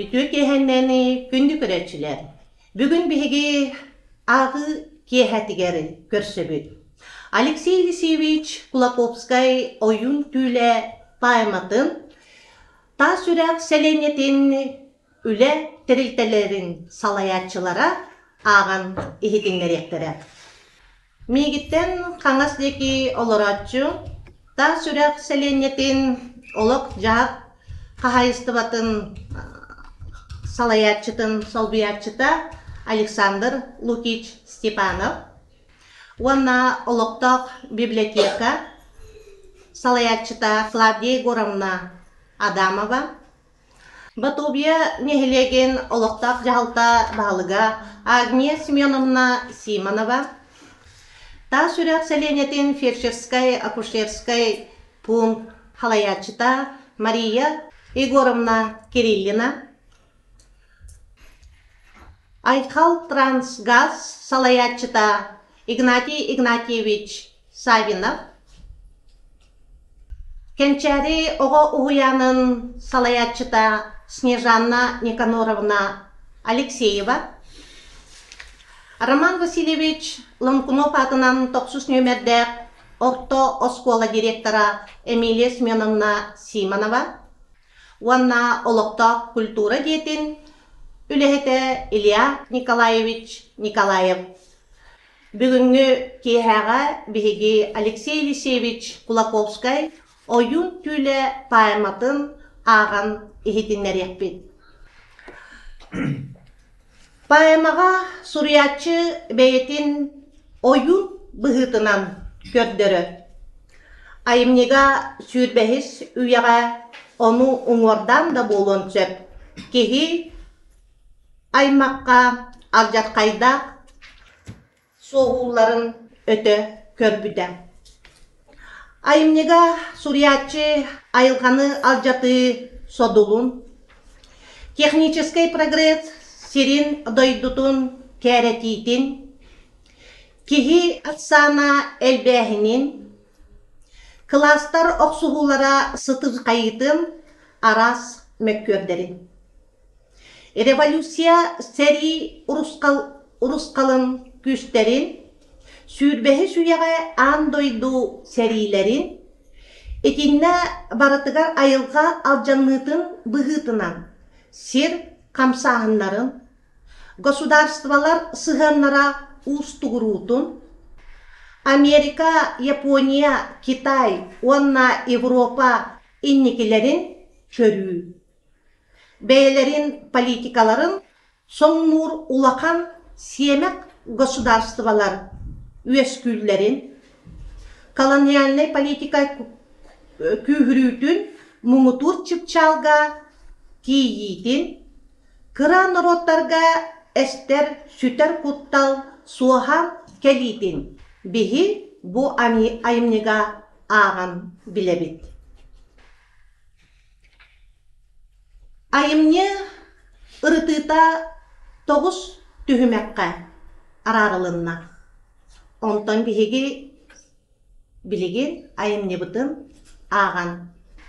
Үтүө киэһэннэн күндү көрөөччүлэр! Бүгүн биһиги ааҕыы киэһэтигэр көрсөбүт. Алексей Елисеевич Кулаковскай Ойуун түүлэ поэматын Таас Үрэх сэлиэнньэтин үлэ тэрилтэлэрин салайааччылара ааҕан иһитиннэриэхтэрэ. Миигиттэн хаҥас диэки олорооччу Таас Үрэх сэлиэнньэтин олох-дьаһах хаһаайыстыбатын салайааччытын солбуйааччыта Александр Лукич Степанов уонна олохтоох библиотека салайааччыта Клавдия Егоровна Адамова Батубия нэһилиэгин олохтоох дьаһалта баһылыга Агния Семеновна Симонова, Таас Үрэх сэлиэнньэтин фельдшерскай-акушерскай пуун халайааччыта Мария Егоровна Кириллина, Айхал Трансгаз салайааччыта Игнатий Игнатьевич Савинов, Кэнчээри оҕо уһуйаанын салайааччыта Снежанна Никаноровна Алексеева, Роман Васильевич Лоҥкунов аатынан тохсус нүөмэрдээх орто оскуола директора Эмилия Семеновна Симонова уонна олохтоох культура дьиэтин үлэһитэ Илья Николаевич Николаев. Бүгүҥҥү киэһэҕэ биһиги Алексей Елисеевич Кулаковскай «Ойуун түүлэ» поэматын ааҕан иһитиннэриэхпит. Поэмаҕа суруйааччы бэйэтин ойуун быһыытынан көрдөрөр. Айымньыга сүүрбэһис үйэҕэ ону уҥуордаан да буолуон сөп, киһи аймахха алдьархайдаах суоһуулларын өтө көрбүтэ. Айымньыга суруйааччы айылҕаны алдьатыы содулун, техническэй прогресс сирин дойдутун кээрэтиитин, киһи ахсаана элбээһинин, кылаастар охсуһуулара сытырхайыытын араас мөккүөрдэрин. Революция сэрии урусхалын күүстэрин, сүүрбэһис үйэҕэ аан дойду сэриилэрин, итиннэ барытыгар айылҕа алдьаныытын быһыытынан сир хамсааһыннарын, государстволар сыһыаннара уустугуруутун, Америка, Япония, Китай уонна Европа инникилэрин көрүү. Бэйэлэрин политикаларын соҥнуур улахан сиэмэх государстволар үөскүүллэрин, колониальнай политика күүһүрүүтүн муҥутуур чыпчаалга тиийиитин, кыра норуоттарга эстэр сүтэр куттал суоһаан кэлиитин биһи бу айымньыга ааҕан билэбит. Айымньы ырытыыта тоҕус түһүмэххэ араарылынна. Онтон биһиги билигин айымньыбытын ааҕан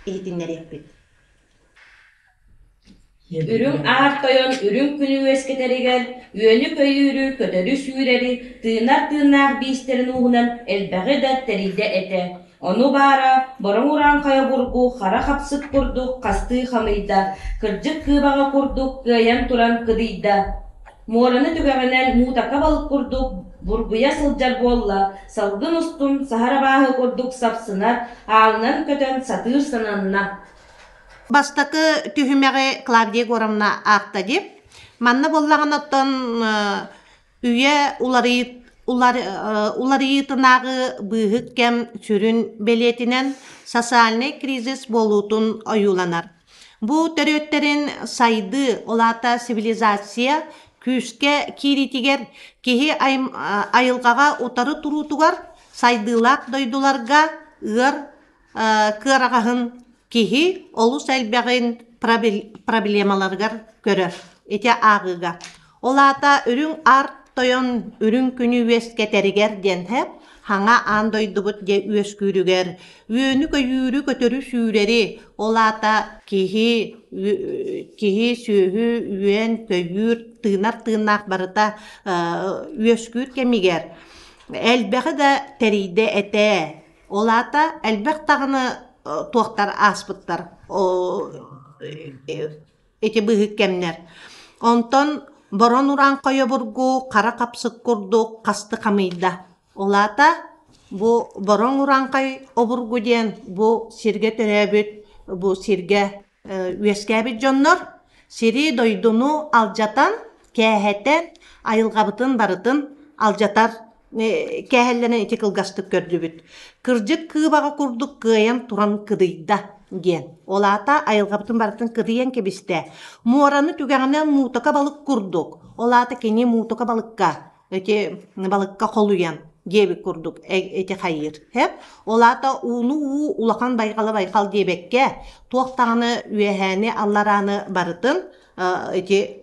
иһитиннэриэхпит. Үрүҥ Аар Тойон үрүҥ күнү үөскэтэригэр үөнү-көйүүрү, көтөрү-сүүрэри, тыынар тыыннаах биистэрин ууһунан элбэҕи да тэрийдэ этэ. Ону баара, бороҥ урааҥхай обургу хара хапсык курдук хастыы хамыйда, кырдьык кыыбаҕа курдук кыайан туран кыдыйда. Муораны түгэҕинэн муутака балык курдук бургуйа сылдьар буолла, салгын устун саһар абааһы курдук сапсынар, аалынан көтөн сатыыр сананна. Бастакы түһүмэҕи Клавдия Егоровна аахта дии. Манна буоллаҕына оттон үйэ уларыйыытынааҕы быыһык кэм сүрүн бэлиэтинэн социальнай кризис буолуутун ойууланар. Бу төрүөттэрин сайдыы, ол аата цивилизация күүскэ киириитигэр киһи айылҕаҕа утары туруутугар сайдыылаах дойдуларга ыар кыараҕаһын киһи олус элбэҕин проблемаларыгар көрөр. Ити ааҕыыга. Ол аата үрүҥ аар тойон үрүҥ күнү үөскэтэригэр диэн һэ. хаҥа аан дойдубут дьэ үөскүүрүгэр үөнү-көйүүрү, көтөрү-сүүрэри, ол аата киһи, киһи, сүөһү, үөн, көйүүр, тыынар тыыннаах барыта үөскүүр кэмигэр элбэҕи да тэрийдэ этэ. Ол аата элбэх даҕаны туохтар ааспыттар ити быыһык кэмнэр. Онтон борон урааҥхай обургу хара хапсык курдук хасты хамыйда. Ол аата бу бороҥ урааҥхай обургу диэн бу сиргэ төрөөбүт, бу сиргэ үөскээбит дьоннор сири-дойдуну алдьатан, кээһэтэн, айылҕабытын барытын алдьатар кээһэллэрин ити кылгастык көрдүбүт. Кырдьык кыыбаҕа курдук кыайан туран кыдыйда диэн. Ол аата айылҕабытын барытын кыдыйан кэбистэ. Муораны түгэҕинэн муутака балык курдук. Ол аата кини муутака балыкка ити балыкка холуйан диэбит курдук ити хайыыр. Хэп. Ол аата ууну уу улахан байҕалы байҕал диэбэккэ, туох даҕаны үөһээни алларааны барытын ити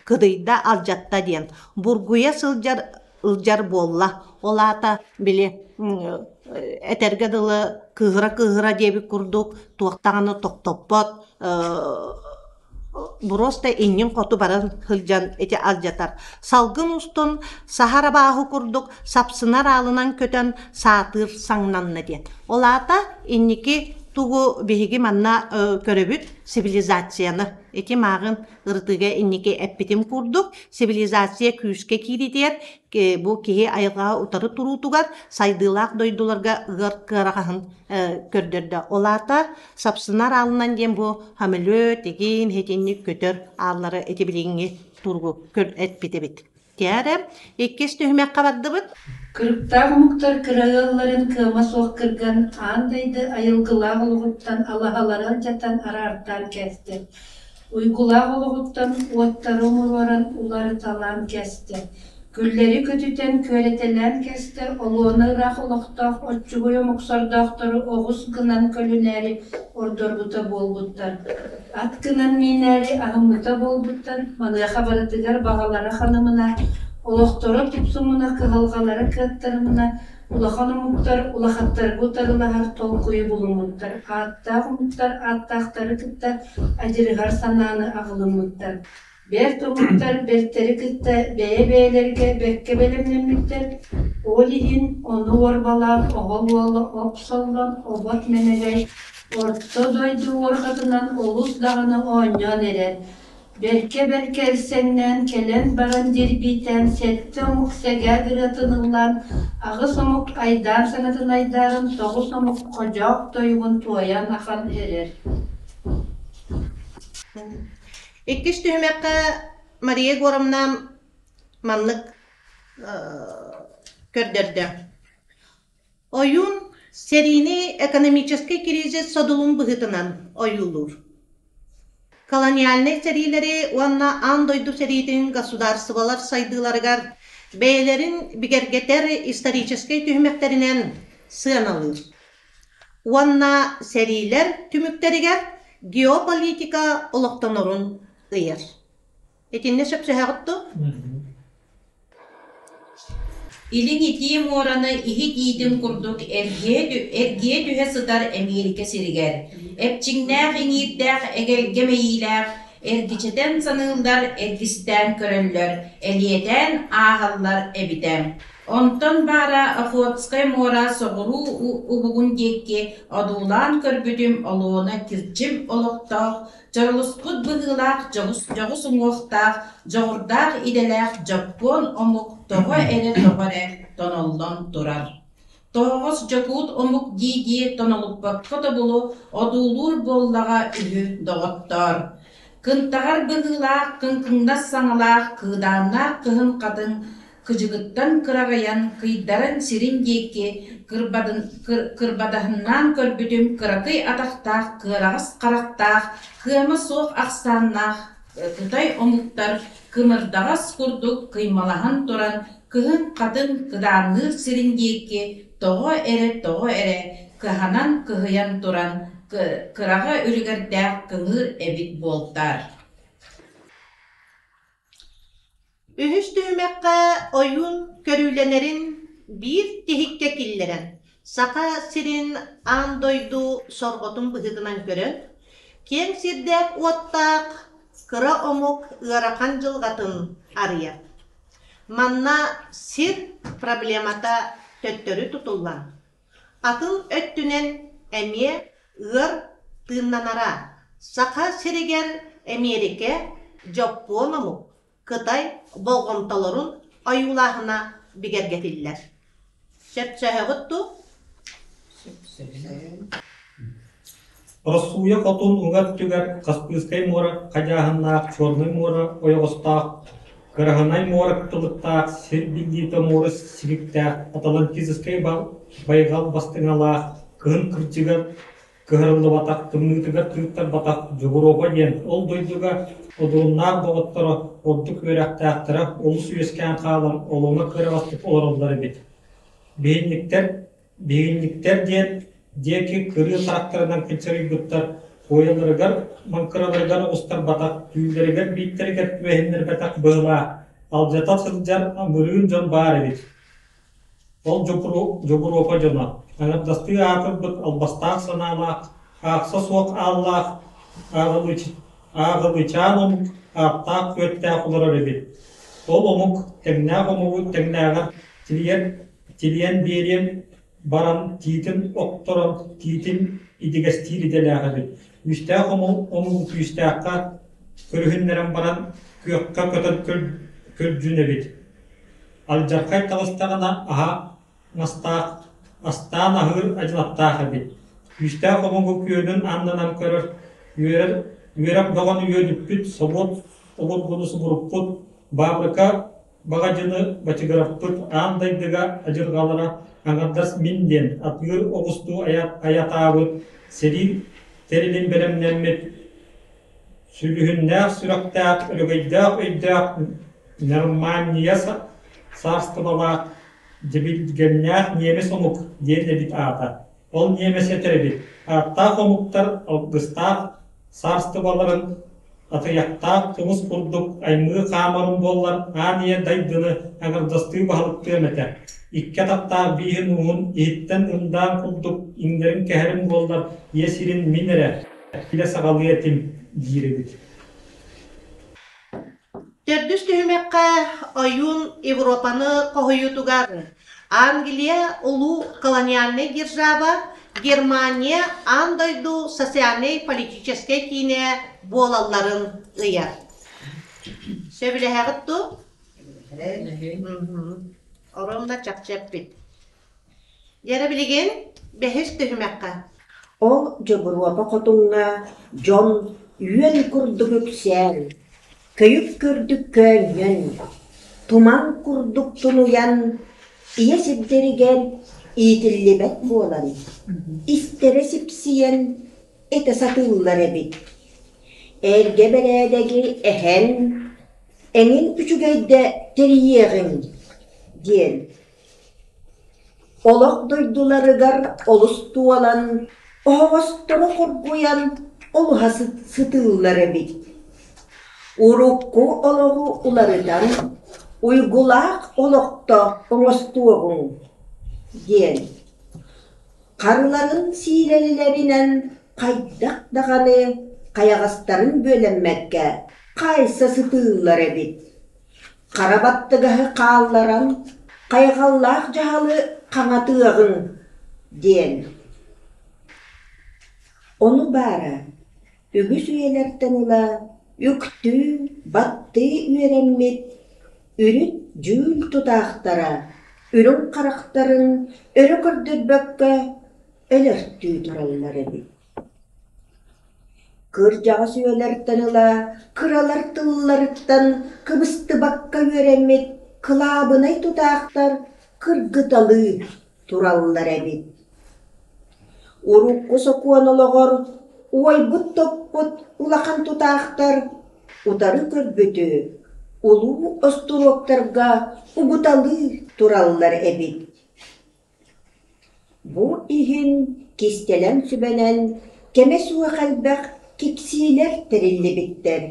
кыдыйда алдьатта диэн бургуйа сылдьар ылдьар буолла. Ол аата били этэргэ дылы кыыһыра-кыыһыра диэбит курдук туох даҕаны тохтоппот Просто иннин хоту баран сылдьан ити алдьатар. Салгын устун саһар абааһы курдук сапсынар аалынан көтөн саатыыр саҥнанна диэн. Ол аата инники тугу биһиги манна көрөбүт цивилизацияны. Ити мааҕын ырытыыга инники эппитим курдук цивилизация күүскэ кииритигэр бу киһи айылҕаҕа утары туруутугар сайдыылаах дойдуларга ыар кыараҕаһын көрдөрдө. Ол аата сапсынар аалынан диэн бу самолет игин итинник көтөр ааллары ити билиҥҥи туругу эппит эбит. Тиэрэ иккис түһүмэххэ бардыбыт. Кырыктаах омуктар кыра ыалларын кыама суох кырган, аан дайды айылгылаах олоҕуттан алаһалары алдьатан араартаан кээстэ. Уйгулаах олоҕуттан уоттары умуруоран уларыталаан кээстэ. Күллэри көтүтэн күөрэтэлээн кэстэ, олуона ыраах олохтоох оччугуй омук сордоохтору оҕус гынан көлүнээри ордорбута буолбуттар, ат гынан миинээри аһыммыта буолбуттар, маныаха барытыгар баҕалара ханымына, олохторо тупсумуна, кыһалҕалара кыаттарымына, улахан омуктар улахаттарга утарылаһар толкуйу булуммуттар, ааттаах омуктар ааттаахтары кытта адьырыһар санааны аҕылыммыттар. Бэрт омуктар бэртэри кытта бэйэ-бэйэлэргэ бэркэ бэлэмнэммиттэр, ол иһин ону уорбалаан оҕо уола охсоллон обот мэнэлэй орто дойду уорҕатынан олус даҕаны оонньоон эрэр. Бэркэ-бэркэ эрсэҥнээн кэлэн-баран дирбиитээн сэттэ омук сэгээр ырыатын ыллаан, аҕыс омук айдаан саҥатын айдаарын, тоҕус омук ходьоох тойугун туойан ахан эрэр. Иккис түһүмэххэ Мария Егоровна маннык көрдөрдө. Ойуун сэриини экономическай кризис содулун быһыытынан ойуулуур. Колониальнай сэриилэри уонна аан дойду сэриитин государстволар сайдыыларыгар бэйэлэрин бигэргэтэр историческай түһүмэхтэринэн сыаналыыр. Уонна сэриилэр түмүктэригэр геополитика олохтонорун ыйар. Итиннэ сөпсөһөҕүт дуо? Илин итии муораны иһит иитин курдук эргийэ түһэ сытар Эмиэрикэ сиригэр, эпчиҥнээх иҥиирдээх эгэлгэ мэйиилээх, эргичэтэн саныыллар, эргистээн көрөллөр, элиэтээн ааһаллар эбитэ. Онтон баара Охотскай муора соҕуруу уһугун диэки одуулаан көрбүтүм олуона кирчим олохтоох, дьорулуспут быһыылаах дьоҕус, дьоҕус уҥуохтаах, дьоҕурдаах идэлээх дьоппуон омук тоҕо эрэ тоҕо эрэ тоноллон турар. Тоһоҕос дьокуут омук дии-дии тонолуппакка тобулу одуулуур буоллаҕа үһү, доҕоттоор. Кынтаҕар быһыылаах, кыҥкыҥнас саҥалаах, кыыдааннаах кыһын хатыҥ кыдьыгыттан кыраҕыйан, кыйдаран сирин диэки кырбадаһыннаан көрбүтүм кыракый атахтаах, кыараҕас харахтаах, кыама суох ахсааннаах кытай омуктар кымырдаҕас курдук кыймалаһан туран кыһын хатыҥ кыдаанныыр сирин диэки тоҕо эрэ тоҕо эрэ кыһанан кыһыйан туран кыраҕа үлүгэрдээх кыҥыыр эбит буолтаар. Үһүс түһүмэххэ ойуун көрүүлэнэрин биир тиһиккэ киллэрэн, Саха сирин аан дойду сорҕотун быһыытынан көрөн, киэҥ сирдээх-уоттаах кыра омук ыарахан дьылҕатын арыйар. Манна сир проблемата төттөрү тутуллан, атын өттүнэн эмиэ ыар тыыннанара Саха сиригэр Эмиэрикэ, Дьоппуон омук, Кытай болҕомтолорун ойуулааһына бигэргэтиллэр. Сөпсөһөҕүт дуу? Ороссуйа хотун уҥа өттүгэр Каспийскай муора хадьааһыннаах Чернай муора ойоҕостоох, Кыраһынай муора кытылыктаах, сир биллиитэ муора силиктээх, Атлантическай байҕал бастыҥалаах, кыһын кырдьыгар кыһарыллыбатах, тымныытыгар тыыттарбатах Дьобуруопа диэн ол дойдуга одурууннаах доҕотторо ордук үөрэхтээхтэрэ олус үөскээн хаалан олуона кыараҕастык олороллор эбит. Биһинниктэр Биһинниктэр диэн диэки кырыы харахтарынан кынчарыйбыттар, куойаларыгар маҥкыраларыгар оҕустарбатах, түүллэригэр бииттэригэр түбэһиннэрбэтэх быһыылаах, алдьата сылдьар амырыын дьон баар эбит. Ол Дьобуруопа дьоно, аҥардастыы аатырбыт албастаах санаалаах, аахса суох ааллаах ааҕылычаан омук ааттаах-күөттээх олорор эбит. Ол омук тэҥнээх омугу тэҥнээҕэр тилийэн тилийэн биэриэн баран тиитин охторон тиитин итигэстиир идэлээх эбит. Күүстээх омугу күүстээххэ көрүһүннэрэн баран күөххэ көтөн көлдьүн эбит. Алдьархай таҕыстаҕына аһа мастаах, астаан аһыыр адьынаттаах эбит. Күүстээх омугу күөнүн аннынан көрөр, үөрэр, үөрэх бөҕөнү үөдүппүт, собуот обургуну субуруппут, баабырыка баҕадьыны бачыгыраппыт аан дайдыга адьырҕалара аҥардас мин диэн атыыр оҕустуу айатаабыт, сэрии тэрилин бэлэмнэммит Сүлүһүннээх сүрэхтээх, өрөгөйдөөх өйдөөх Норманния саарыстыбалаах дьэбилгэннээх ньиэмэс омук диэн эбит аата. Ол ньиэмэс этэр эбит: ааттаах омуктар алгыстаах саарыстыбаларын атыйахтаах тумус курдук аймыы хаамарым буоллар аан ийэ дайдыны аҥардастыы баһылыктыам этэ. Икки атахтаах бииһин ууһун иһиттэн ындаан курдук иҥнэрин кэһэрим буоллар ийэ сирин мин эрэ илэ саҕалыа этим диир эбит. Төрдүс түһүмэххэ ойуун Европаны хоһуйуутугар Англия улуу колониальнай держава, Германия аан дойду социальнай-политическай киинэ буолалларын ыйар. Сөбүлэһэҕит дуу? Оромно чахчы эппит. Дьэрэ билигин бэһис түһүмэххэ Ол Дьобуруопа хотуҥҥа дьон үөн курдук үксээн, көйүк көрдүк көөнньөн, туман курдук тунуйан, ийэ сирдэригэр иитиллибэт буолан, истэрэ сипсийэн этэ сатыыллар эбит. Эргэ бэрээдэги эһэн, эҥин үчүгэйдэ тэрийиэҕиҥ диэн Олох дойдуларыгар олус туолан, оһоҕосторо хоргуйан олуһа сытыыллар эбит. Урукку олоҕу уларытан, уйгулаах олохто оҥостуоҕуҥ диэн Харыларын сиилэлэринэн хайдах даҕаны хайаҕастарын бүөлэммэккэ хаайса сытыыллар эбит. Хара баттыгаһы хаалларан, хайҕаллаах дьаһалы хаҥатыаҕыҥ диэн. Ону баара, үгүс үйэлэртэн ыла үктүү, баттыы үөрэммит үрүт дьүүл тутаахтара үрүҥ харахтарын өрө көрдөрбөккө өлөртүү тураллар эбит. Кырдьаҕас үйэлэртэн ыла кыралар тылларыттан кыбыстыбакка үөрэммит кылаабынай тутаахтар кыргыталыы тураллар эбит. Урукку сокуон олоҕор уойбут-топпут улахан тутаахтар утары көрбүтү улуу остуруоктарга угуталыы тураллар эбит. Бу иһин кистэлэҥ сүбэнэн кэмэ суох элбэх киксиилэр тэриллибиттэр,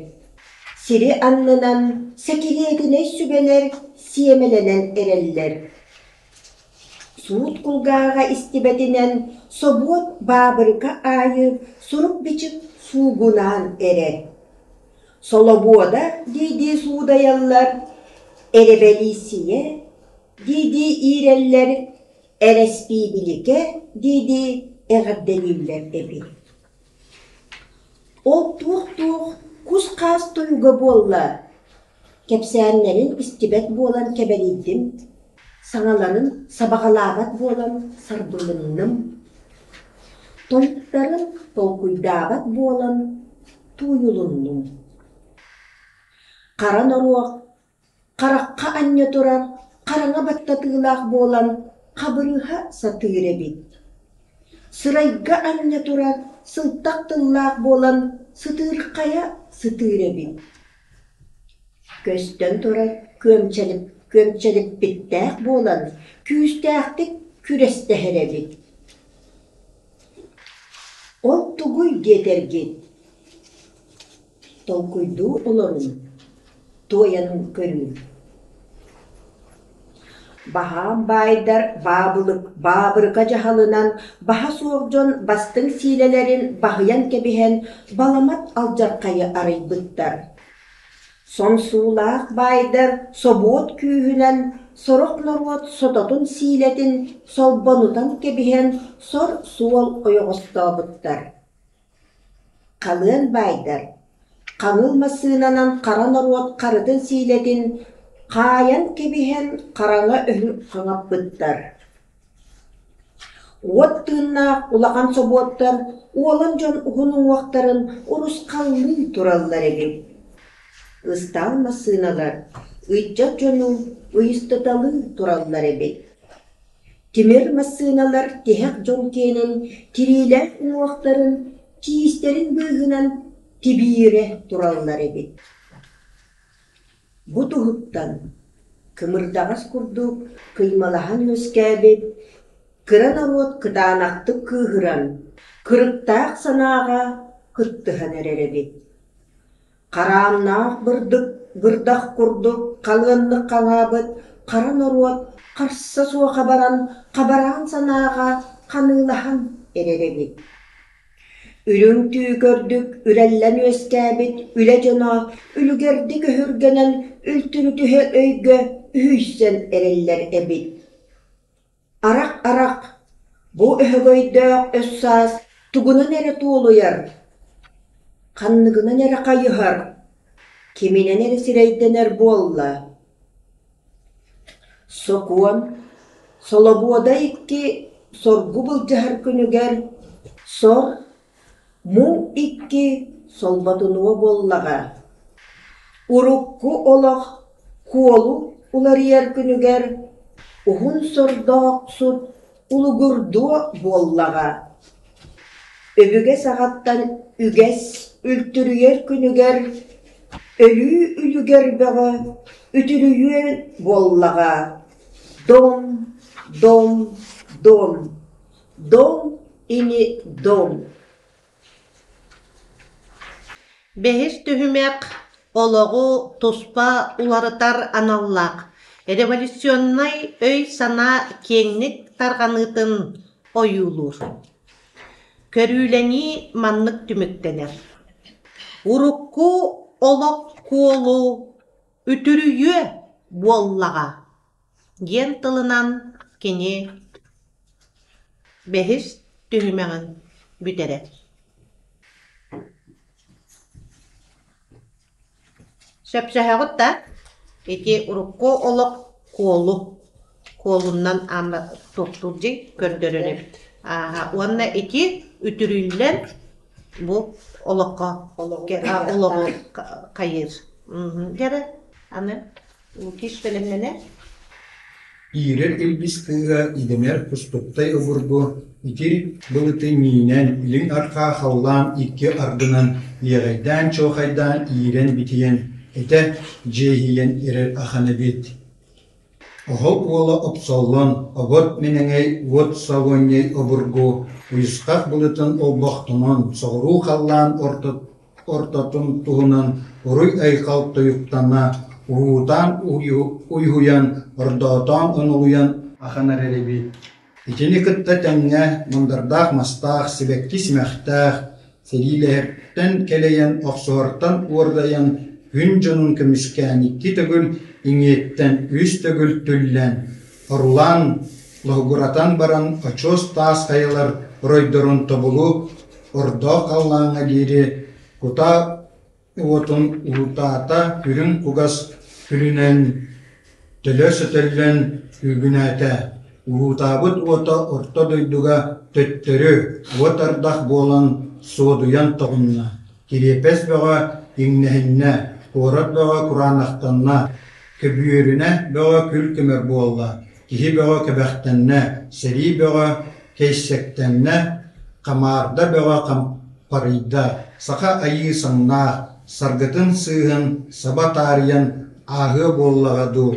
сири аннынан сэкириэтинэй сүбэлэр сиэмэлэнэн эрэллэр. Суут кулгааҕа истибэтинэн собуот баабырыка аайы сурук-бичик суугунаан эрэр. Солобуода дии-дии суудайаллар, эрэбэлииссийэ дии-дии иирэллэр, эрэспиибиликэ дии-дии эҕэрдэлииллэр эбит. Ол туох-туох кус-хаас тойуга буолла? Кэпсээннэрин истибэт буолан кэбэлийдим, саҥаларын сабаҕалаабат буолан сарбылынным, тойуктарын толкуйдаабат буолан тууйулуннум. Хара норуок харахха анньа турар хараҥа баттатыылаах буолан хабырыһа сатыыр эбит. Сырайга анньа турар сылтах тыллаах буолан сытыырхайа сытыыр эбит. Көстөн турар күөмчэлиппиттээх буолан күүстээхтик күрэстэһэр эбит. Ол тугуй диэтэргит, толкуйдуу олорун, туойан көрүүм. Баһаам баайдар баабырыка дьаһалынан баһа суох дьон бастыҥ сиилэлэрин баһыйан кэбиһэн баламат алдьархайы арыйбыттар. Сомсуулаах баайдар собуот күүһүнэн сорох норуот сототун сиилэтин солбонутан кэбиһэн сор суол ойоҕостообуттар. Халыан баайдар хаҥыл массыынанан хара норуот харытын сиилэтин хаайан кэбиһэн хараҥа өһү хаҥаппыттар. Уот тыыннаах улахан собуоттар уолан дьон уһун уҥуохтарын урусхаллыы тураллар эбит. Ыстаал массыыналар ыччат дьону ыйыстаталыы тураллар эбит. Тимир массыыналар тиһэх дьон киэнин тириилээх уҥуохтарын киистэрин быыһынан тибиирэ тураллар эбит. Бу туһуттан кымырдаҕас курдук кыймалаһан үөскээбит кыра норуот кытаанахтык кыыһыран, кырыктаах санааҕа кыттыһан эрэр эбит. Харааннаах бырдык бырдах курдук халыаннык хаҥаабыт хара норуот харса суоха баран хабараан санааҕа ханыылаһан эрэр эбит. Үрүҥ түү көрдүк үрэллэн үөскээбит үлэ дьоно үлүгэрдик өһүргэнэн үлтүрүтүһэ өйгө үһүйсэн эрэллэр эбит. Арах-арах, бу өһөгөйдөөх өс-саас тугунан эрэ туолуйар, ханныгынан эрэ хайыһар, киминэн эрэ сирэйдэнэр буолла. Сокуон, солобуода икки соргу былдьаһар күнүгэр сор, муҥ икки солботунуо буоллаҕа. Урукку олох куолу уларыйар күнүгэр уһун сордоох сут улугурдуо буоллаҕа. Өбүгэ саҕаттан үгэс үлтүрүйэр күнүгэр өлүү үлүгэр бөҕө үтүрүйүөн буоллаҕа. Дом, дом, дом, дом ини дом. Бэһис түһүмэх олоҕу туспа уларытар аналлаах революционнай өй-санаа киэҥник тарҕаныытын ойуулуур. Көрүүлэнии маннык түмүктэнэр: Урукку олох куолу үтүрүйүө буоллаҕа диэн тылынан кини бэһис түһүмэҕин бүтэрэр. Сөпсөһөҕүт да ити урукку олох куолу куолунан аама туохтуур дьи көрдөрөр эбит. Ааһа уонна ити үтүрүллэн бу олоххо олоҕу хайыыр. Дьэрэ аны Лукиш бэлэмнэнэр. Иирэр илбис кыыһа идэмэр кустуктай обургу итир былыты миинэн илин арҕаа халлаан икки ардынан иэҕэйдээн-чуохайдаан иирэн-битийэн этэ дьиэһийэн эрэр ахан эбит. Оһол уола охсоллон, обот мэнэҥэй уот сауонньай обургу уйусхах былытын олбохтонон соҕуруу халлаан ортотун туһунан уруй-айхал тойуктана, уһуутаан уйуһуйан, ордоотоон онолуйан ахан эрэр эбит. Итини кытта тэҥҥэ мындардаах мастаах, сибэкки симэхтээх, сэриилэһэртэн кэлэйэн, охсуһартан уордайан, күн дьонун көмүскээн икки төгүл иҥиэттэн үс төгүл түллэн, орулаан лоһугуратан баран очуос таас хайалар оройдорун тобулу ордоох халлааҥҥа диэри кута уотун уһутаата үрүҥ кугас күлүнэн төлө сөтөллөн күүгүнээтэ, уһуутаабыт уота орто дойдуга төттөрү уот ардах буолан суодуйан тоҕунна, кириэпэс бөҕө иҥнэһиннэ, куорат бөҕө кураанахтанна, көбүөрүнэ бөҕө күл көмөр буолла, киһи бөҕө кэбэхтэннэ, сэрии бөҕө кэйсэктэннэ, хамаарда бөҕө хампарыйда, саха айыы саҥнаах, саргытын сыыһын саба таарыйан ааһыа буоллаҕа дуу.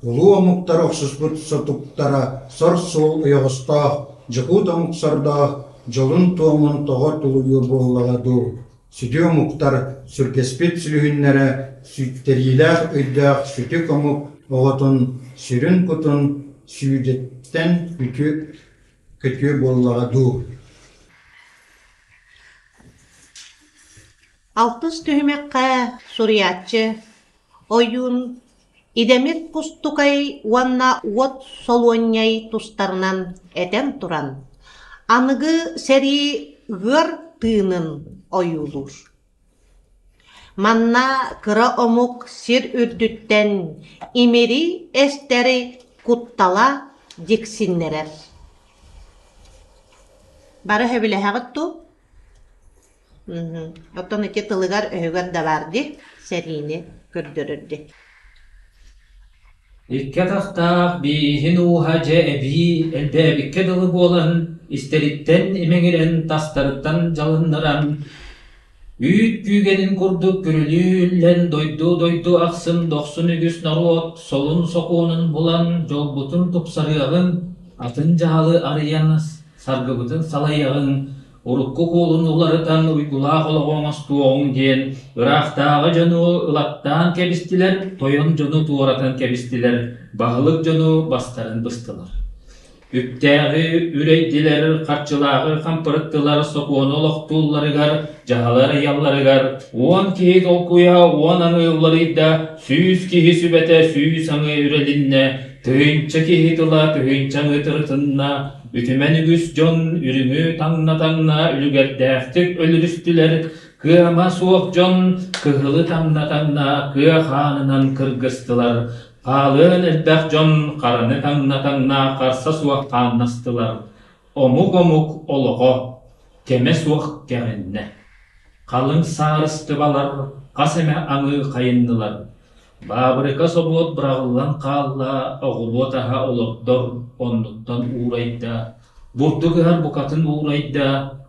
Улуу омуктар охсуспут сотуктара сор суол ойоҕостоох, дьокуут омук сордоох дьолун-туомун тоҕо тулуйуо буоллаҕа дуу. Сүдү омуктар сүргэспит сүлүһүннэрэ сүттэриилээх өйдөөх сүтүк омук оҕотун сүрүн-кутун сүүдэттэн үтүө көтүө буоллаҕа дуу. Алтыс түһүмэххэ суруйааччы ойуун Идэмир Кустукай уонна Уот Солуонньай тустарынан этэн туран, аныгы сэрии ыар тыынын ойуулуур. Манна кыра омук сир үрдүттэн имири эстэри куттала дьиксиннэрэр. Бары сөбүлэһэҕит дуу? Оттон ити тылыгар-өһүгэр да баар дии, сэриини көрдөрөр дии. Икки атахтаах бииһин ууһа дьэ эбии элбээбиккэ дылы буолан, истэриттэн имэҥирэн, тастарыттан дьалыннаран, үүт күүгэнин курдук күрүлүү үллэн дойду-дойду ахсын дохсун үгүс норуот солун сокуонун булан дьолбутун тупсарыаҕыҥ, атын дьаһалы арыйан саргыбытын салайыаҕыҥ, урукку куолуну уларытан уйгулаах олоҕу оҥостуоҕуҥ диэн ыраахтааҕы дьону ылаттаан кэбистилэр, тойон дьону туоратан кэбистилэр, баһылык дьону бастарын быстылар. Үптээҕи үрэйдилэр, харчылааҕы хампырыттылар, сокуону олохтуулларыгар, дьаһалы арыйалларыгар 10 киһи толкуйа 10 аҥыы уларыйда, 100 киһи сүбэтэ 100 аҥыы үрэлиннэ, тыһыынча киһи тыла тыһыынча аҥыы тырытынна, Үтүмэн үгүс дьон үрүҥү таҥна-таҥна үлүгэрдээхтик өлөрүстүлэр, кыама суох дьон кыһылы таҥна-таҥна кыа хаанынан кыргыстылар, хаалыан элбэх дьон хараны таҥна-таҥна харса суох хааннастылар. Омук-омук олоҕо кэмэ суох кэҕиннэ. Халыҥ саарыстыбалар хас эмэ аҥыы хайыннылар. Баабырыка собуот быраҕыллан хаалла, оҕуруот аһа олордор оннуттан уурайда, бурдук ыһар букатын уурайда,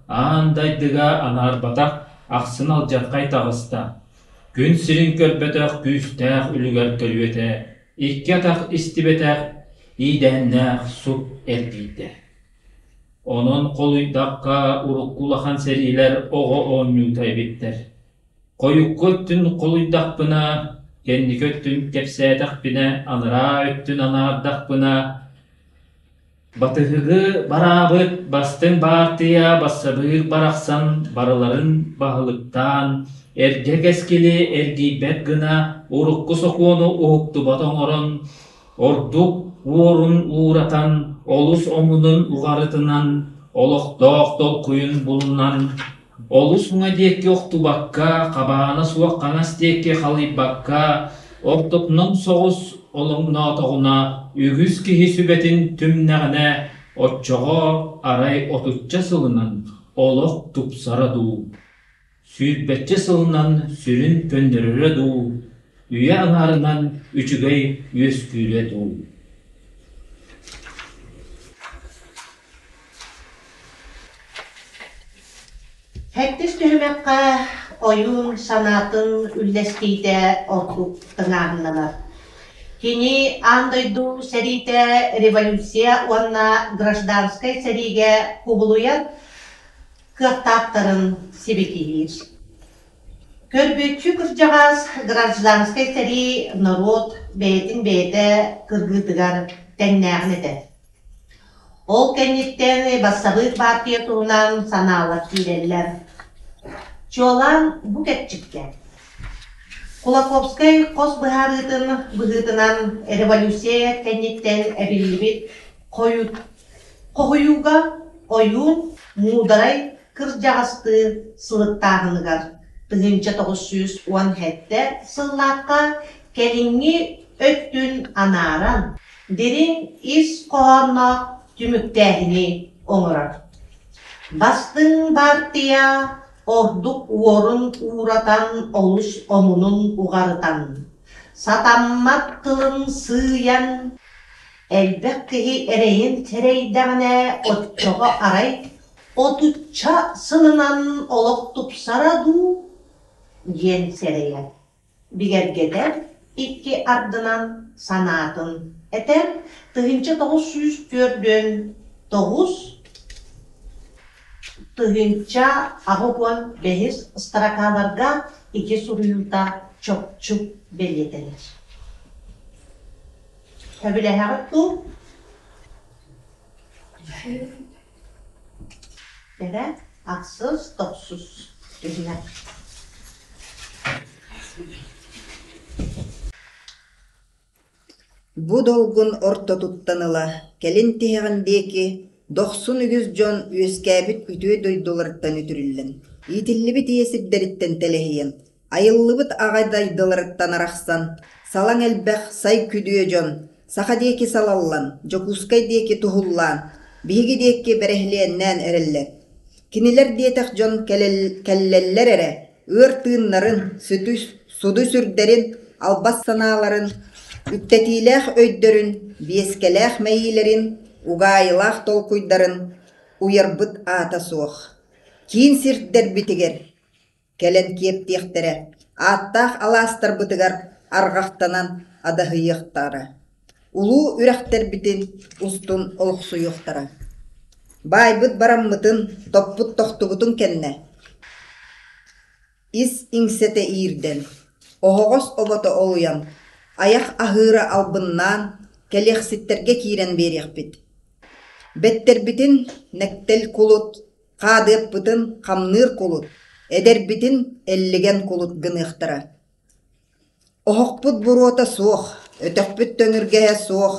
аан дайдыга анаарбатах ахсын алдьархай таҕыста. Күн сирин көрбөтөх күүстээх үлүгэр төрүөтэ, икки атах истибэтэх иидээннээх сут эргийдэ. Онон холуйдахха урукку улахан сэриилэр оҕо оонньуута эбиттэр. Хойукку өттүн холуйдахпына, кэнники өттүн кэпсээтэхпинэ, анараа өттүн анаардахпына, батыһыгы бараабыт бастыҥ баартыйа бассабыык барахсан барыларын баһылыктаан, эргэ кэскили эргийбэт гына урукку сокуону уһуктубат оҥорон, ордук уорун ууратан, олус омунун уҕарытынан, олохтоох толкуйун булунан, Олус уҥа диэки охтубакка, хабаана суох хаҥас диэки халыйбакка, ортотунан соҕус олоҥноотоҕуна, үгүс киһи сүбэтин түмнэҕинэ, оччоҕо арай отучча сылынан олох тупсара дуу, сүүрбэччэ сылынан сүрүн көннөрөрө дуу, үйэ аҥаарынан үчүгэй үөскүүрэ дуу. Сэттис түһүмэххэ ойуун санаатын үллэстиитэ ордук тыҥааһыннанар. Кини аан дойду сэриитэ революция уонна гражданскай сэриигэ кубулуйан кыахтаахтарын сибикилиир. Көрбүөччү кырдьаҕас гражданскай сэрии норуот бэйэтин бэйэтэ кыргыытыгар тэҥнээҕин этэр. Ол кэнниттэн бассабыык баартыйа туһунан санаалар киирэллэр. Чуолаан бу кэрчиккэ Кулаковскай хос быһаарыытын быһыытынан революция кэнниттэн эбиллибит хоһуйууга ойуун муударай кырдьаҕастыы сылыктааһыныгар 1917 сыллаахха кэлиҥҥи өттүн анааран, дириҥ ис хоһоонноох түмүктээһини оҥорор. Бастыҥ баартыйа ордук уорун ууратан олус омунун уҕарытан, сатаммат тылын сыыйан, элбэх киһи эрэйин сэрэйдэҕинэ оччоҕо арай отучча сылынан олох тупсара дуу диэн сэрэйэр бигэргэтэр икки ардынан санаатын этэр 1949 1085 строкаларга ити суруйуута чопчу бэлиэтэнэр. Сөбүлэһэҕит дуу? Эрэ ахсыс тохсус түһүмэх. Бу долгун ортотуттан ыла, кэлин тиһэҕин диэки дохсун үгүс дьон үөскээбит үтүө дойдуларыттан үтүрүллэн, иитиллибит ийэ сирдэриттэн тэлэһийэн, айыллыбыт аҕай дайдыларыттан арахсан, салаҥ элбэх сай күдүө дьон саха диэки салаллан, Дьокуускай диэки туһуллаан, биһиги диэки бэрэһилиэннээн эрэллэр. Кинилэр диэтэх дьон кэллэллэр эрэ, ыар тыыннарын, суду сүрдэрин, албас санааларын, үктэтиилээх өйдөрүн, биэскэлээх мэйиилэрин, угаайылаах толкуйдарын уйарбыт аата суох. Киин сирдэрбитигэр кэлэн киэптиэхтэрэ, ааттаах алаастарбытыгар арҕахтанан адаһыйыахтара, улуу үрэхтэрбитин устун олохсуйуохтара. Баайбыт бараммытын, топпут тохтубутун кэннэ ис иҥсэтэ иирдэн, оһоҕос обото олуйан, айах аһыыра албыннаан, кэлиэхситтэргэ киирэн биэриэхпит. Бэттэрбитин нэктэл кулут Хаадыаппытын хамныыр кулут, эдэрбитин эллигэн кулут гыныахтара. Оһохпут буруота суох, өтөхпүт төҥүргэһэ суох,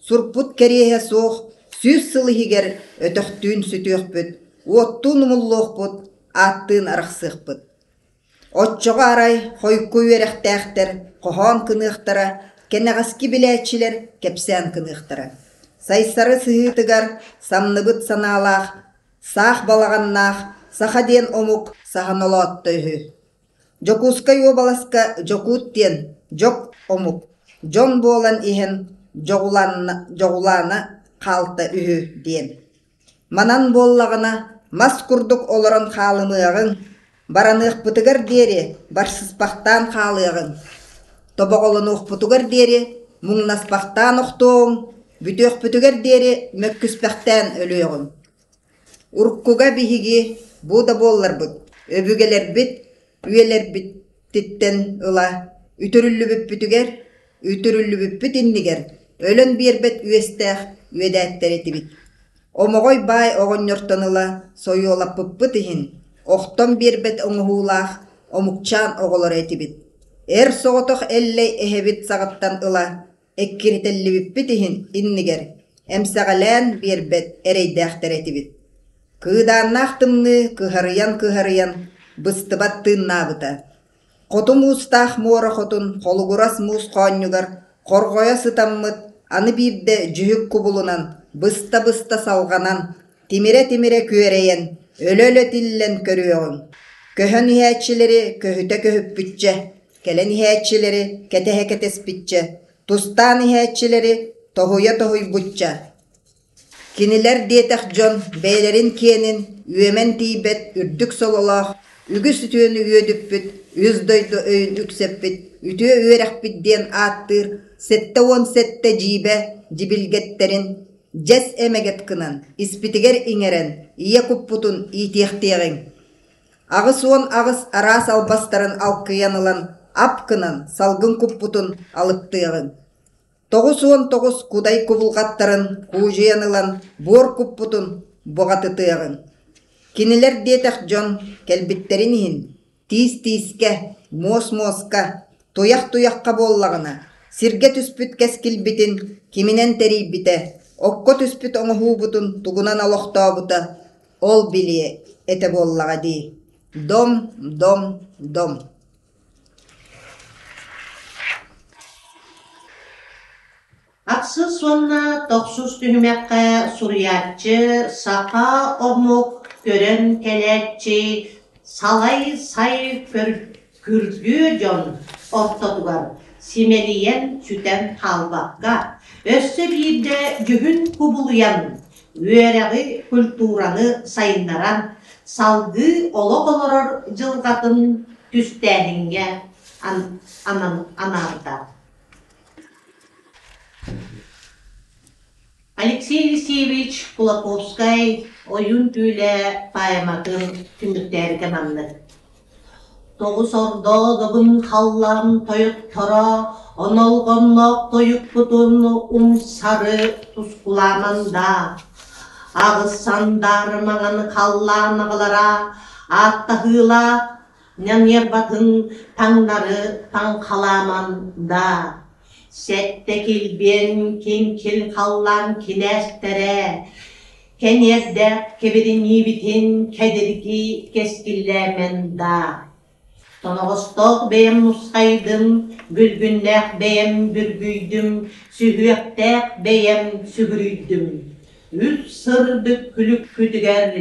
сурпут кэриэһэ суох 100 сыл иһигэр өтөхтүүн сүтүөхпүт, уоттуун умуллуохпут, ааттыын арахсыахпыт. Оччоҕо арай хойукку үөрэхтээхтэр хоһоон кыныахтара, кэнэҕэски билээччилэр кэпсээн кыныахтара. Сайсары сыһыытыгар самныбыт санаалаах, саах балаҕаннаах саха диэн омук саһан олоотто үһү. Дьокуускай уобаласка дьокуут диэн дьок омук дьон буолан иһэн дьоҕулаана хаалта үһү диэн. Манан буоллаҕына, мас курдук олорон хаалымыаҕыҥ, бараныахпытыгар диэри барсыспахтаан хаалыаҕыҥ, тобоҕолонуохпутугар диэри муҥнаспахтаан охтуоҕуҥ, бүтүөхпүтүгэр диэри мөккүспэхтээн өлүөҕүҥ. Уруккуга биһиги бу да буолларбыт, өбүгэлэрбит үйэлэрбититтэн ыла үтүрүллүбүппүтүгэр, үтүрүллүбүппүт иннигэр өлөн биэрбэт үөстээх үөдээттэр этибит. Омоҕой баай оҕонньортон ыла сойуолаппыппыт иһин, охтон биэрбэт оҥоһуулаах омукчаан оҕолоро этибит. Эр соҕотох Эллэй эһэбит саҕаттан ыла эккирэтэллибиппит иһин иннигэр эмсэҕэлээн биэрбэт эрэйдээхтэр этибит. Кыыдааннаах тымныы кыһарыйан-кыһарыйан быстыбат тыыннаабыта. Хоту муустаах муора хотун холугурас муус хоонньугар хорҕойо сытаммыт аны биирдэ дьүһүк кубулунан быста-быста салҕанан, тимирэ-тимирэ күөрэйэн, өлө-өлө тиллэн көрүөҕүҥ. Көһөн иһээччилэри көһүтэ көһүппүччэ, кэлэн иһээччилэри кэтэһэ кэтэспиччэ, тустаан иһээччилэри тоһуйа тоһуйбучча Кинилэр диэтэх дьон бэйэлэрин киэнин үөмэн тиийбэт үрдүк сололоох, үгүс үтүөнү үөдүппүт, үс дойду өйүн үксэппит үтүө үөрэхпит диэн ааттыыр 77 дьиибэ дьибилгэттэрин дьэс эмэгэт гынан испитигэр иҥэрэн ийэ куппутун иитиэхтиэҕиҥ. 88 араас албастарын алкыйан ылан ап гынан салгын куппутун алыптыаҕыҥ. 99 кудай кубулҕаттарын куудьуйан ылан буор куппутун буҕатытыаҕыҥ. Кинилэр диэтэх дьон кэлбиттэрин иһин тиис-тиискэ, муос-муоска, туйах-туйахха буоллаҕына, сиргэ түспүт кэскилбитин киминэн тэрийбитэ, окко түспүт оҥоһуубутун тугунан олохтообута ол билиэ этэ буоллаҕа дии. Дом, дом, дом. Ахсыс уонна тохсус түһүмэххэ суруйааччы саха омук көрөн кэлээччи салай-сай күргүө дьон ортотугар симэлийэн сүтэн хаалбакка, өссө биирдэ дьүһүн кубулуйан, үөрэҕи, культураны сайыннаран, салгыы олох олорор дьылҕатын түстээһиҥҥэ анаабыта. Алексей Елисеевич Кулаковскай «Ойуун түүлэ» поэматын түмүктээбитэ маннык: Тоҕус ордоо добун халлаан тойотторо онолҕонноох тойукпутун умсары тускулааман да, аҕыс сандаар маҥан халлаан аҕалара ааттаһыылаах ньаньыарбатын таҥнары таҥхалааман да, сэттэ килбиэн киҥкил халлаан кинээстэрэ кэниэрдээх кэбириниибитин кэдирги кэскиллээмэн да, тоноҕостоох бэйэм нусхайдым, бүлгүннээх бэйэм бүргүйдүм, сүһүөхтээх бэйэм сүгүрүйдүм. Үс сырдык күлүккүтүгэр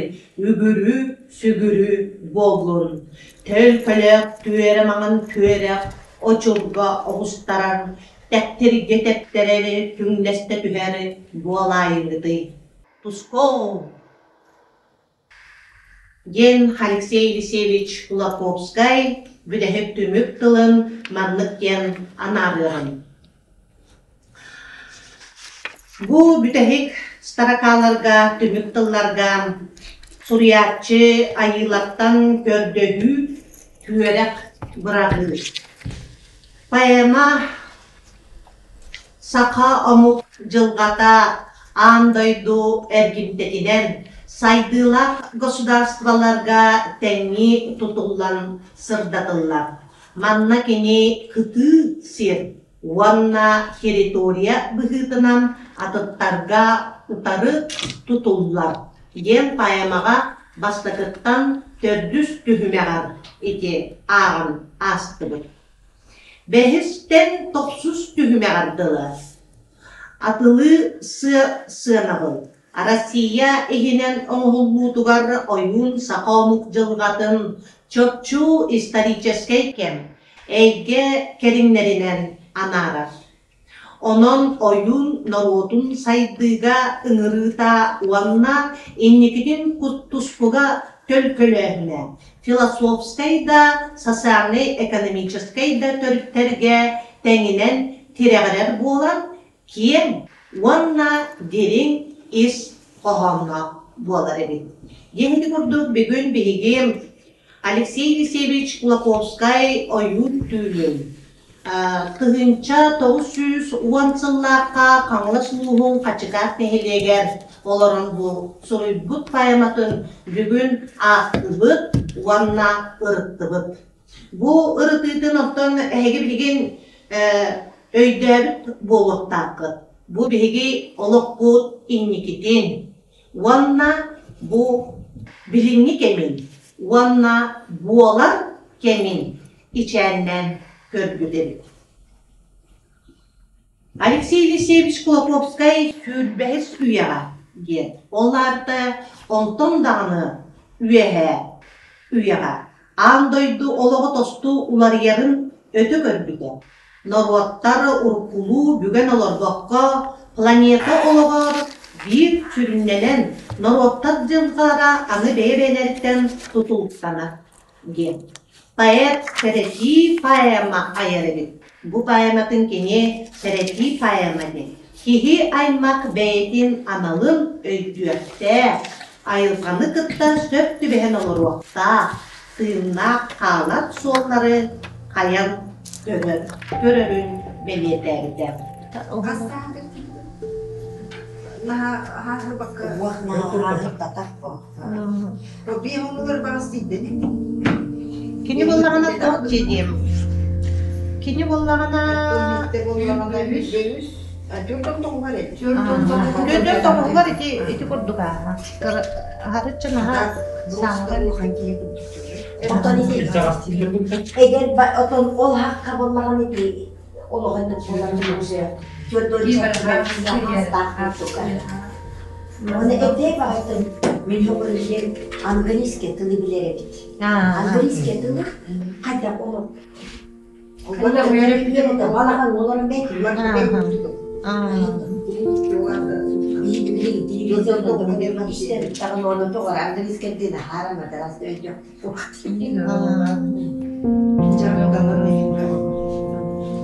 үгүрү-сүгүрү буоллун, төлкөлөөх түөрэ маҥан түөрэх очурга оҕустарар, тэптиргэ тэптэрэр түҥнэстэ түһэр буолаайыҥҥытый. Тускул! Диэн Алексей Елисеевич Кулаковскай бүтэһик түмүк тылын маннык диэн анаарыаҕын. Бу бүтэһик строкаларга, түмүк тылларга суруйааччы айыылартан көрдөһүү түөрэх быраҕыы. Поэма Саха омук дьылҕата аан дойду эргимтэтинэн сайдыылаах государстволарга тэҥнии тутуллан сырдатыллар. Манна кини кытыы сир уонна территория быһыытынан атыттарга утары тутуллар диэн поэмаҕа бастакыттан төрдүс түһүмэҕэр ити ааҕан аастыбыт. Бэһистэн тохсус түһүмэҕэр дылы атылыы сыа сыанабыл Россия иһинэн оҥоһуллуутугар ойуун саха омук дьылҕатын чопчу историческай кэм, эйгэ кэриҥнэринэн анаарар. Онон ойуун норуотун сайдыыга ыҥырыыта уонна инникитин тускуга төлкөлөөһүнэ философскай да, социальнай-экономическай да төрүттэргэ тэҥинэн тирэҕирэр буолан, киэҥ уонна дириҥ ис хоһоонноох буолар эбит. Диэн ити курдук бүгүн биһиги Алексей Елисеевич Кулаковскай ойуун түүлүн 1910 сыллаахха Хаҥалас улууһун Хачыкаат нэһилиэгэр олорон бу суруйбут поэматын бүгүн аахтыбыт уонна ырыттыбыт. Бу ырытыытын оттон эһиги билигин өйдөөбүт буолуохтааххыт. Бу биһиги олохпут инникитин уонна бу билиҥҥи кэмин уонна буолар кэмин ичээннээн көрбүт эбит. Алексей Елисеевич Кулаковскай сүүрбэһис үйэҕэ диэн, ол аата онтон даҕаны үөһээ үйэҕэ аан дойду олоҕо тосту уларыйарын өтө көрбүтэ. Норуоттар уруккулуу бүгэн олорбокко, планета олоҕор биир сүрүннэнэн норуоттар дьылҕалара аны бэйэ-бэйэлэриттэн тутулуктанар диэн. Поэт сэрэтии поэма айар эбит. Бу поэматын кини сэрэтии поэма диэн. Киһи аймах бэйэтин аналын өйдүөхтээх, айылҕаны кытта сөп түбэһэн олоруохтаах, тыыннаах хаалар суоллары хайан көрөр, көрөрүн бэлиэтээбитэ. Уох наһаа бо. Кини буоллаҕына туох диэм? Кини буоллаҕына Түөртөн тоҕуһугар ити ити курдук ааһа. Харычча наһаа сааһыран Отон ити эгер отон ол хакка боллаҕын ити олоҕун болан уже Оны эте баҕайтын мин хоҕурилен английский тылы билер эбит. Английский тылы хайдах олор балахан олорон бэт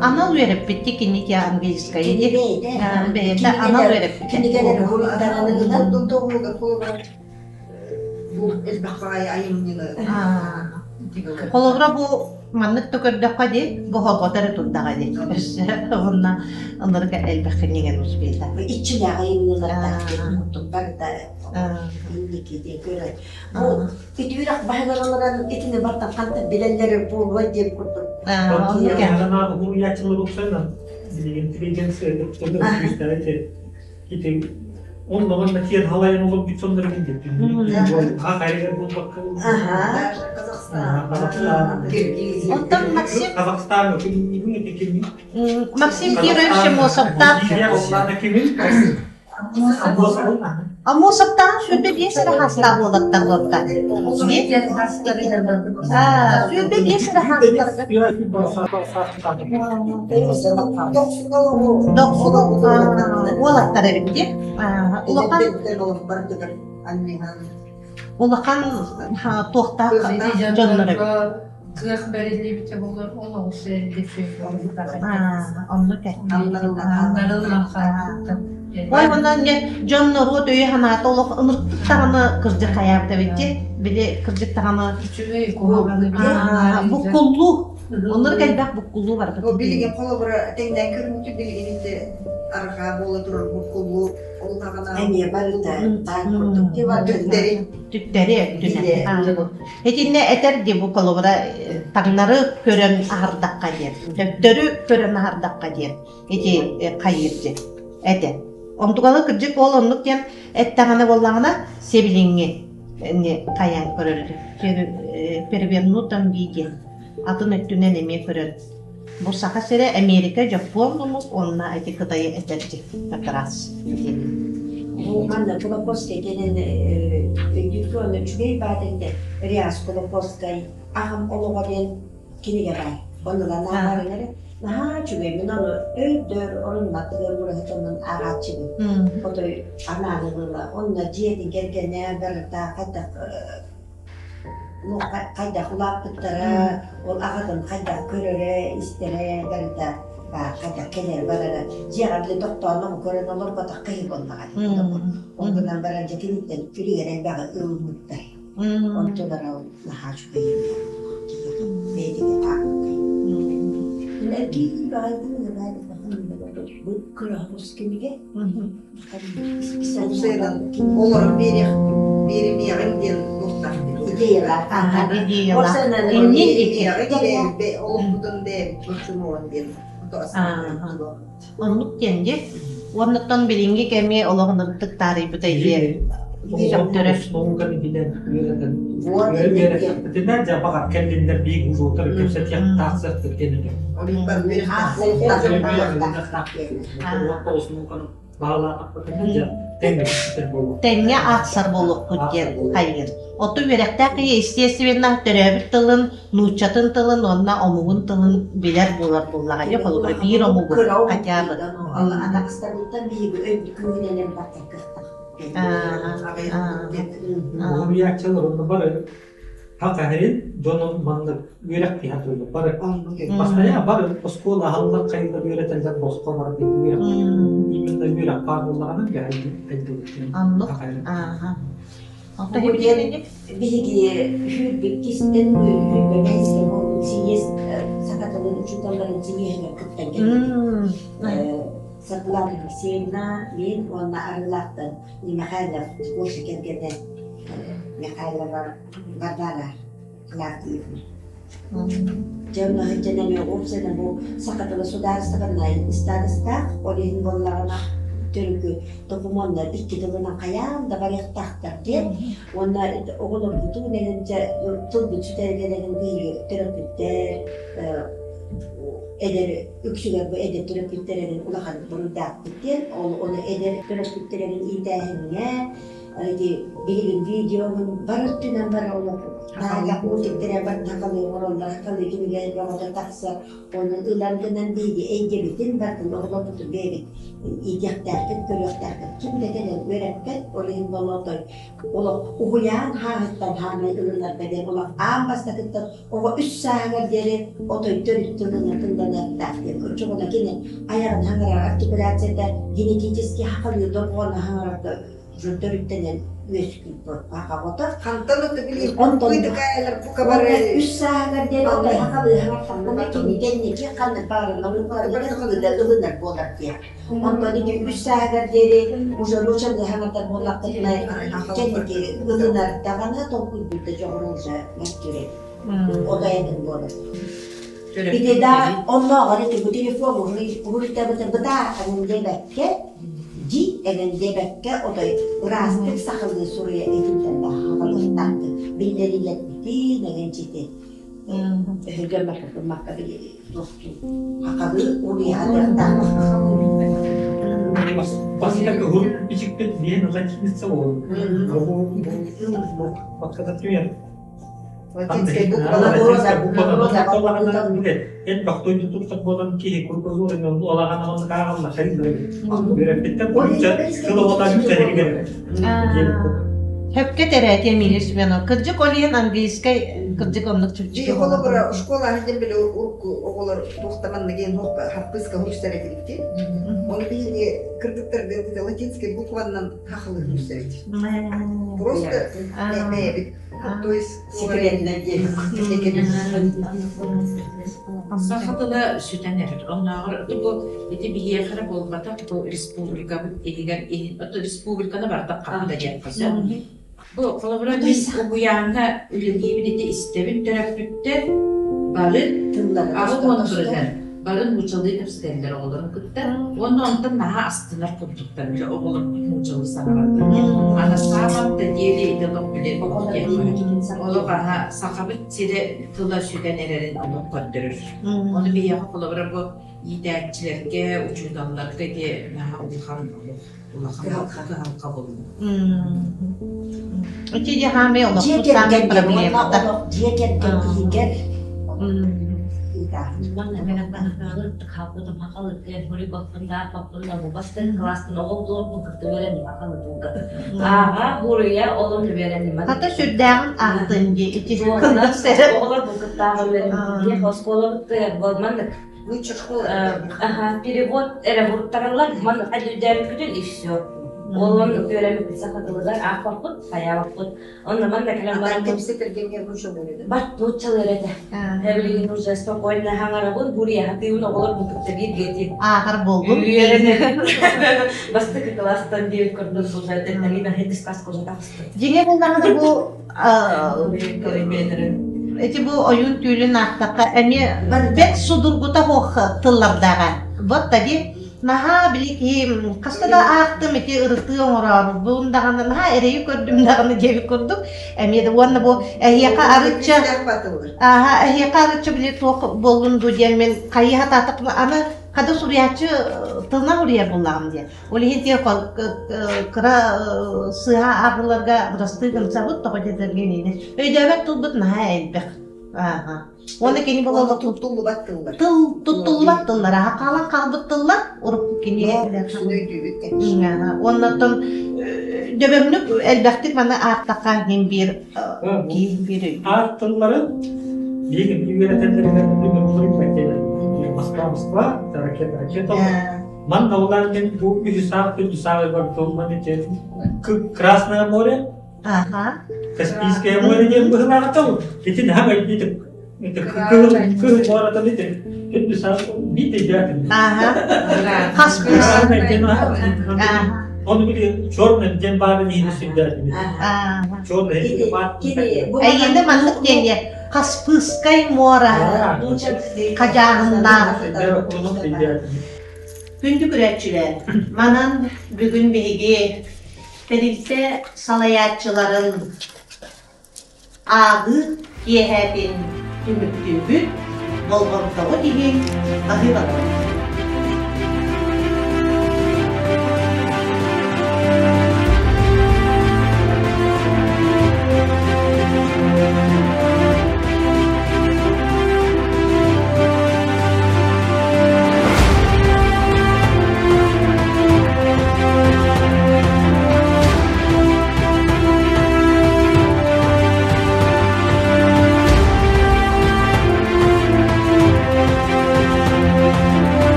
Анал үөрэппитти киники английскайы бэйэтэ анал үөрэппитэ. Холобура бу маннык да көрдөххө дии, бу холҕото эрэ турдаҕа дии. Өссө уонна ылларга элбэх кинигэни успета. Иччилээх айымньылардаах курдук барыта инники көрөр. Бу итүүрэх баһыгар олорон итини бартан хантан билэллэр буолуо диэн курдук. Онногон киэн халайан олор бүтсоннор Оттон Максим Максим Кирович Амосовтаах Амосовтаах 25 эрэ хаастаах уолаттар буолта. 25 эрэ хаастарга Дохсун уолаттар эбит дии. Улахан улахан туохтаах дьоннор эбит. Кыах бэриллибитэ буолар ол оҕус Оннук Ой, онон дьон норуот өйө санаата олох ынырыктык даҕаны кырдьык хайаабыта эбит дии. Били кырдьык даҕаны буккуллуу. Оннук элбэх буккуллуу барбыт. Билигин холобура тэҥнээн көрүҥүтү билигин ити арҕаа буола турар буккуллуу ол даҕана эмиэ барыта баар курдук түктэри түктэри өттүнэн. Итиннэ этэр дии бу холобура таҥнары көрөн аһардахха диэн, төттөрү көрөн аһардахха диэн ити хайыыр диэн этэ. Онтукалы кырдьык ол оннук диэн эттэҕинэ буоллаҕына себилиҥҥи хайаан көрөр перевернутом виде атын өттүнэн эмиэ көрөр. Бу Саха сирэ Америка, Дьоппуон омук уонна ити Кытайы этэр как раз Бу манна Кулаковскай кэлэн өйдүүргэ онно үчүгэй баат этэ Реас Кулаковскай аҕам олоҕо диэн кинигэ баар. Оннула нааҕарын эрэ наһаа үчүгэй мин ону өйдөр оруннатыгар ураһытынан ааҕааччыбын. Отой анаан ылыла онно дьиэтин кэргэнэ барыта хайдах хайдах улааппыттара, ол аҕатын хайдах көрөрө, истэрэ барыта баар, хайдах кэлэрэ барара. Дьиэҕэ били тохтоон көрөн олорботох киһи буоллаҕа. Ол гынан баран дьэ киниттэн күлүгэр элбэҕи ылыммыттар. Онтулара ол наһаа үчүгэй бэйэтигэр аахпытай. Эргии бу кыраҕыс кинигэ Олорон биэриэх биэримиэҕиҥ диэн туохтаах идеялаах. Идеялаах. Иннин Олохпутун бэйэбит боччумуон диэн Оннук диэн дии. Уоннаттан билиҥҥи кэми олоҕунарытык таарыйбыта идея сөхтөрөр. Үөрэтинэр дьабаҕар кэллиннэр биир ужуутар кэпсэтиэх таахсыахтык диэн Тэҥҥэ аахсар буолуохпут диэн хайыыр. Оттон үөрэхтээх киһи естественно төрөөбүт тылын, нууччатын тылын уонна омугун тылын билэр буолар буоллаҕа дии, холобура биир омугу хотя бы. Атахстарыттан биһиги өйдүкүүнэнэн баттаккыахтах. Уһуйааччылар онно бары Хакаһырын дьонун маннык үөрэх киһи туйду бары бастайа бары оскуола аһаллар хайылар үөрэтэллэр босхо бар үөрэх именно үөрэх баар буоллаҕына Оннук. Биһиги сүүрбэккистэн сүүрбэбэһискэ буолбут сийиэс саха тылын учууталларын сийиэһигэр кыттан кэлбит. Саргылана Алексеевна, мин уонна Арыылаахтан Михайлов Гоша кэргэнэ Михайлова Варвара Клавдиевна. Дьэ онно сылдьан эмиэ уопсайынан бу саха тыла судаарыстыбаннай ыстаатыстаах, ол иһин буоллаҕына төрүкү докумуоннар икки тылынан хайаан да барыахтаахтар диэн уонна оҕолорбутун эҥин дьэ тылбыт сүтэргэлэрин биһиги төрөппүттэр эдэр үксүгэр бу эдэр төрөппүттэрин улахан буруйдаахпыт диэн ол ону эдэр төрөппүттэрин иитээһиҥҥэ ити билигин видеоһун бары өттүнэн бары олох наһаа мультиктэрэ бар сахалыы оҥороллор сахалыы кинигэ бөҕөтө тахсар ону ылан гынан биһиги эйгэбитин барытын оҕолорбутун бэйэбит иитиэхтээхпит көрүөхтээхпит ким да кэлэн үөрэппэт ол иһин болоотой олох уһуйаан хааһыттан хаамай ылынарга диэн олох аан бастакыттан оҕо үс сааһыгар диэри отой төрүт тылынан тылланыахтаах диэн оччоҕуна кини айаҕын хаҥарар артикуляцията генетически хахалыы дорҕоону хаҥарарга уже төрүттэнэн үөскүүр хахаҕото Хантан ото билим онтон кыдыкаайлар бука бары үс сааһыгар диэри отой хахалыы хаҥартаххына кини кэнники ханнык баҕарар наукаларыгар ылынар буолар диэн Онтон ити үс сааһыгар диэри уже нуучалыы хаҥатар буоллахпытына кэнники ылынар даҕаны толкуйдуур да дьоҕура уже мөлтүүр Ол айанын буолар. Ити да оннооҕор ити бу телефон уруйтабыта бытаа эҥин диэбэккэ, ди эҥин диэбэккэ отой ыраастык сахалыы суруйа итинтэн да хаалыахтаахтык биллэрилэрбитин эҥин чити өһүргэммэккэ били Хахалыы уруйаатыахтаах. Бастакы уһун бичикпит биһин латиница буолун. Бу Эн бахтойду тупсак буолан киһи куркузуурин олаҕан кааҕалла үөрэппиттэн сыл оҕотаа үччэһигэр Хөпкө тэрээтиэ Эмилия Семенова. Кырдьык ол иһин английскай кырдьык оннук чүпчүкэ Холобура школа иһин били урукку оҕолор туохтаманна диэн хаппыска хурсар этибит. Оны биһиги кыргыттарга латинский букваннан хахылы хурсар этибит. Просто бэйэбит то есть секретно диэн. Саха тыла сүтэн эрэр. Оннооҕор бу ити биһиэхэ эрэ буолбатах, бу республикабыт иһигэр республиканы барыта хапта диэххэ сөп. Бу холобура мин уһуйааҥҥа үлэлиибин ити истэбин төрөппүттэр бары 80 бырыһыан бары нууччалыы кэпсэтэллэр оҕолорун кытта уонна онтон наһаа астынар курдуктар бile оҕолорбут нууччалыы саҥараллар. А на самом-то деле ити олох бile олох аһа сахабыт сирэ тыла сүтэн эрэрин олох көрдөрөр. Ону биһиэхэ холобура бу иитээччилэргэ, учууталларга ити наһаа улахан олох улахан кыһалҕа буолла. Ити дьаһаамай Дьиэ олохпут кэргэн саамай диэн уонна проблемата. олох дьиэ кэргэн иһигэр Хата сүрдээҕин аахтын дии ити кылгас эрэ. Лучше школа. Ага, перевод эрэ буруттараллар, манна өйдөөбүппүтүн и все. Ол он үөрэммит саха тылыгар аахпаппыт, хайаабаппыт. Онно манна кэлэн баран кэпсэтэргэ лучше будет. Бат нууччалар этэ. Билигин уже спокойно хаҥарабын, буруйаһатыыбын оҕолор бу кытта бииргэ Ааҕар буоллум. Үөрэнэр. Бастакы класстан диэбит курдук уже Алина сказка уже таҕыстым. Дьиҥэ буллаҕына бу ити бу ойуун түүлүн аахтахха эмиэ бэрт судургута суох тыллардааҕа. Вот таги наһаа били киһи хаста да аахтым ити ырытыы оҥороорбун даҕаны наһаа эрэйи көрдүм даҕаны диэбит курдук эмиэ да уонна бу эһиэхэ арычча ааһа эһиэхэ арычча били туох буоллун дуу диэн мин хайыһа таатахпына аны хада суруйааччы тылынан уруйар буоллаҕым диэн ол иһин тиэ кыра сыыһа ааҕыыларга бырастыы гынсабыт тоҕо диэтэргэ өйдөөбөт тылбыт наһаа элбэх ааха Уонна кини буолла туттуллубат тыллар. Тыл туттуллубат тыллар аха хаалан хаалбыт тыллар урукку кини Уоннаттан дөбөҥнүк элбэхтик маны ааттахха иһин биир киин биир Аат тыллары биир үөрэтэллэригэр Москва Москва ракета ракета Ман наулаан мен бу үһү саах күндү сааҕы бар тылман Красное море Аха. Каспийское море диэн быһылаата итин хаҥа итин. Кыһыл муоратын ити биир Ага. Хаспыс. Оны били черный диэн баарын иһини сүндэрдим. Черный Эйиэнэ маннык диэн Хаспыскай муора хадьааһыннаах. Күндү көрөөччүлэр, манан бүгүн биһиги тэрилтэ салайааччыларын ааҕыы киэһээтин түмүктүүбүт, болҕомтоҕут иһин баһыыбалаах.